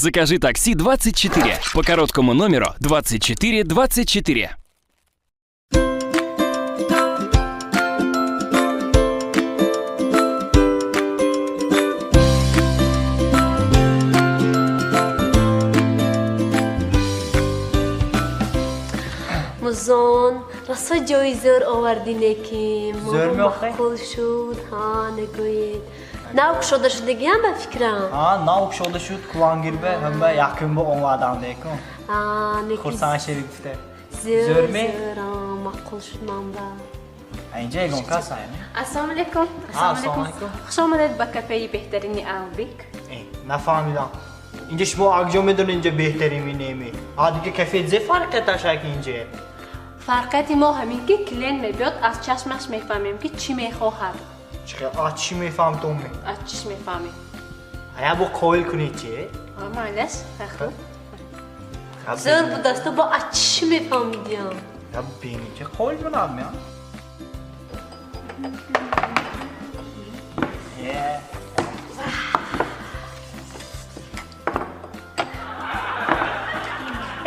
Закажи такси 24 по короткому номеру 24 24. Музон, расо ҷои зӯр овардине, ки Зӯр меохе? Маъқул шуд. Ҳа, нагӯед, нав кушода шудагиам, ба фикрам. Ҳа, нав кушода шуд, Кулангирба ҳама якум ба омадам декун. А, неки. Хурсанд шерик гуфта. Зӯр. Зӯрме? Зӯр, а, маъқул шуд манба. Инҷа ягон кас ай? Ассалому алайкум. Ассалому алайкум. Хуш омадед ба кафеи беҳтарини Албик. Э, нафаҳмидам. Инҷа шумо акҷо медонед, инҷа беҳтарини неме? А дига кафе зе фарқияташ ак инҷа? Фарқияти мо ҳамин, ки клиент мебиёд, аз чашмаш мефаҳмем, ки чӣ мехоҳад. Чӣ хел аз чӣ мефаҳмтон ме? Аз чиш мефаҳмем. Ая, бо қоил кунед чи? А, майлаш, хуб. Зӯр будасту, бо аз чӣ мефаҳмидиам? Я бини, че қоил кунад меа? Е.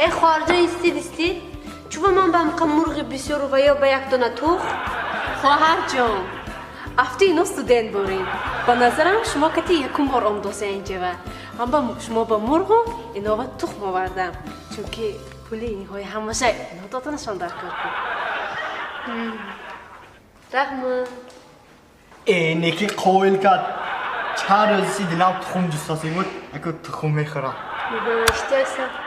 Э, хоҳарҷон, истид, истид. Чува ман ба ҳамқа мурғи бисёру ва ё ба як дона тухм? Хоҳарҷон, афти ино студент борем. Ба назарам, шумо кати якум бор омдоса инҷава. Ҳам ба шумо ба мурғу инова тухм овардам, чунки пули инҳои ҳамаша ино доданашон дар кор кун. Раҳмат. Э, неки қоил кард. Чанд рӯзи дилам тухм ҷустаси буд, аку тухм мехӯрам. Иштиёса.